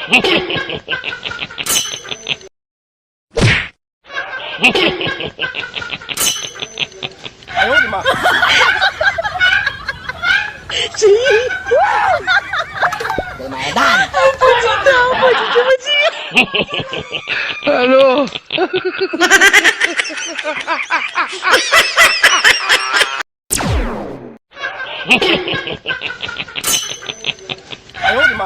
哎呦我的妈！买单。不知道，我就这么急。 Hello。哎呦我的妈！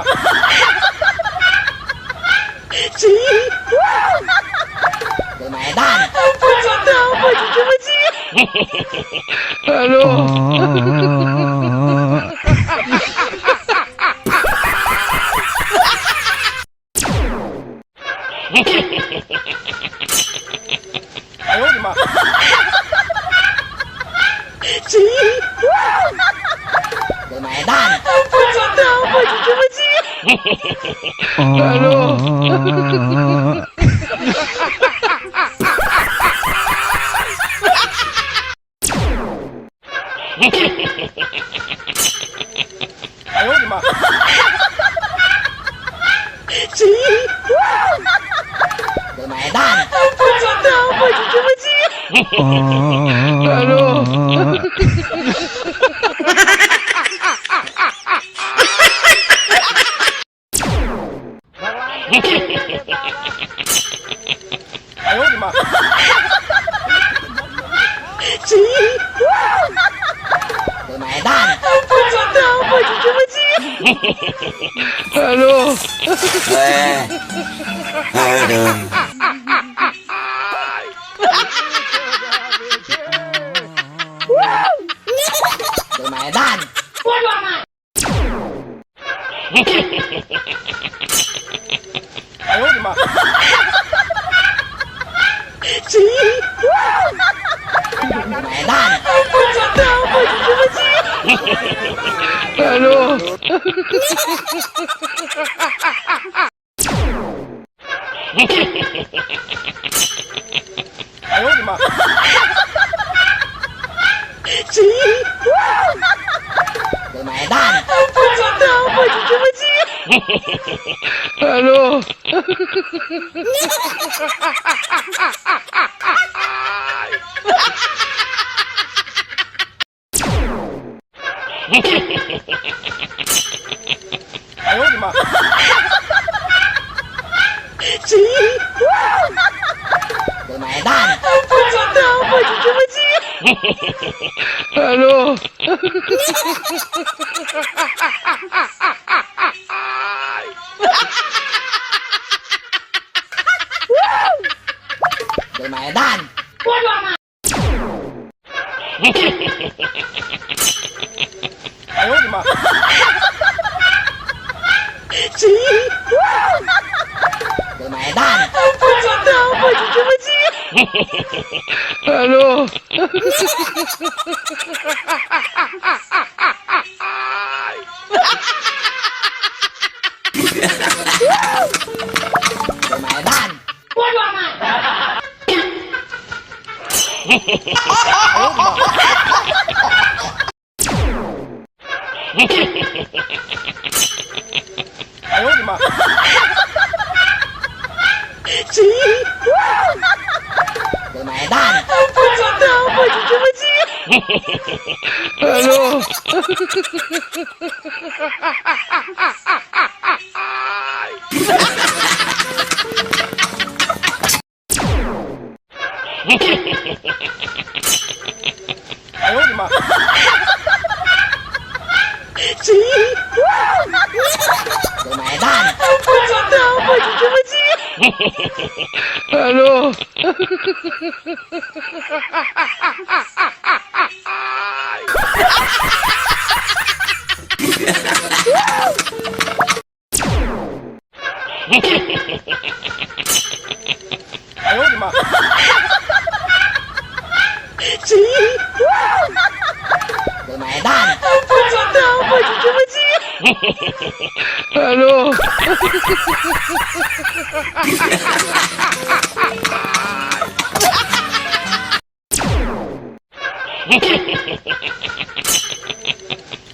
买单。不知道，我就这么急。 Hello。哎呦我的妈！买单。不知道，我就这么急。 Hello。哎呦我的妈！买单。不知道，我就这么急。 Hello。哎呦我的妈！买单。不知道，我就这么急。 Hello。买单。哎呦我的妈！买单。不知道，我就这么急。 Hello。哎呦我的妈！买单。不知道，我就这么急。 Hello。哎呦我的妈！买单。不知道，我就这么急。 Hello。买单。哎呦我的妈！买单。不知道，我就这么急。 Hello。买单。哎呦我的妈！买单。不知道，我就这么急。 Hello。哎呦我的妈！买单。不知道，我就这么急。 Hello。哎呦我的妈！买单。不知道，我就这么急。 Hello。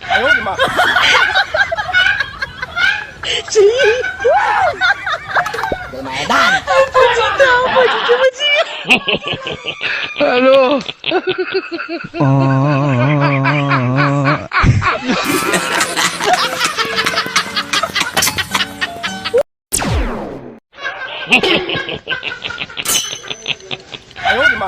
哎呦我的妈！买哎呦我的妈！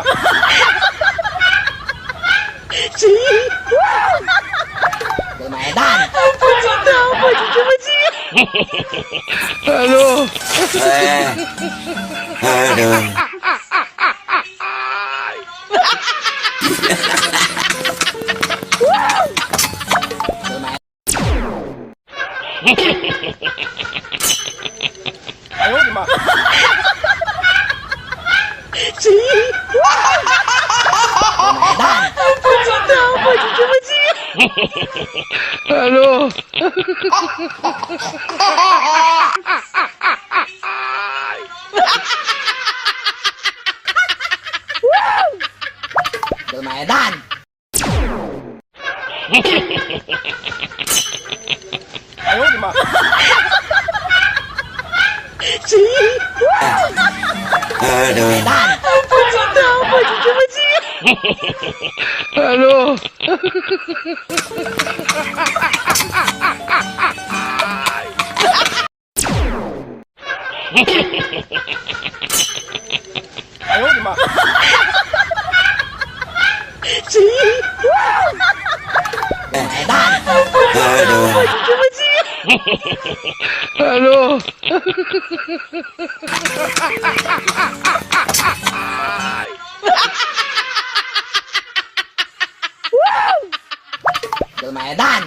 我买单。不知道，我就这么记。Hello。哎呦我的妈！不知道，我就这么记。Hello。我买单。哎呦我的妈！买单。不知道，我就这么记。Hello。哎呦我的妈！买单。不知道，我就这么记。Hello。我买单。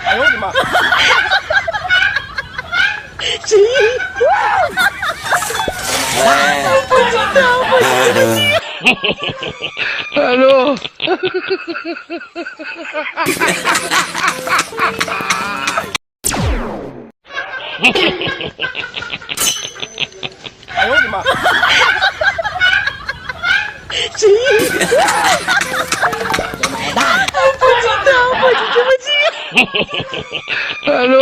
哎呦我的妈！不知道，我就这么记。Hello。哎呦我的妈！我买单。不知道，我就这么记。Hello。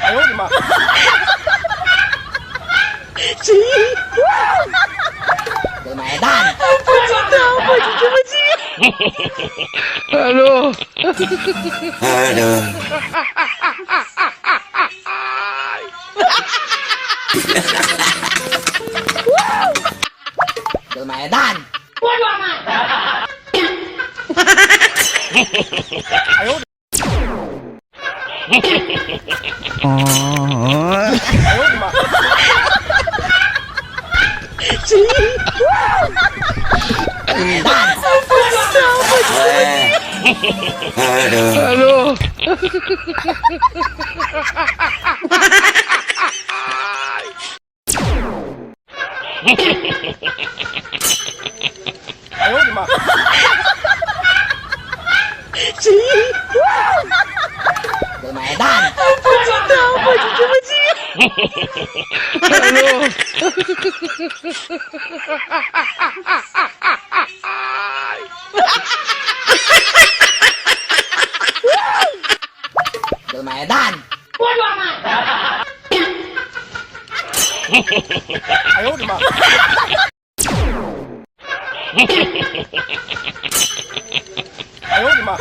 哎呦我的妈！我买单。不知道，我就这么记。Hello。我买单。哎呦！哎呦我的妈！买单。不知道，我就这么记。Hello。哎呦我的妈！我买单。不知道，我就这么记。Hello。我买单。哎呦我的妈！哎呦我的妈！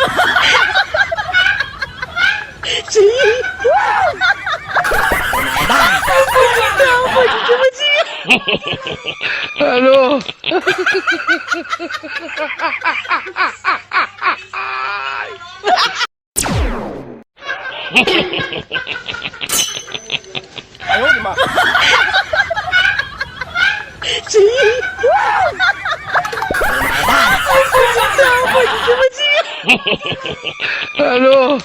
我买单。不知道，我就这么记。Hello。哎呦我的妈！我买单。不知道，我就这么记。Hello。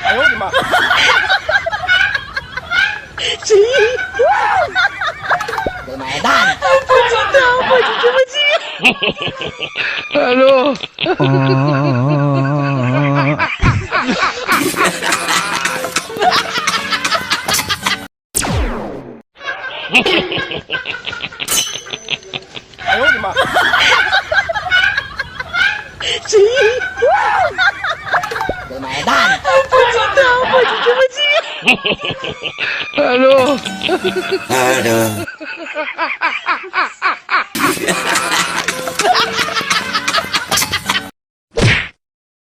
哎呦我的妈！我买单。不知道，我就这么记。Hello。哎呦我的妈！谁？ 给买单！不知道，我就这么记。 Aduh.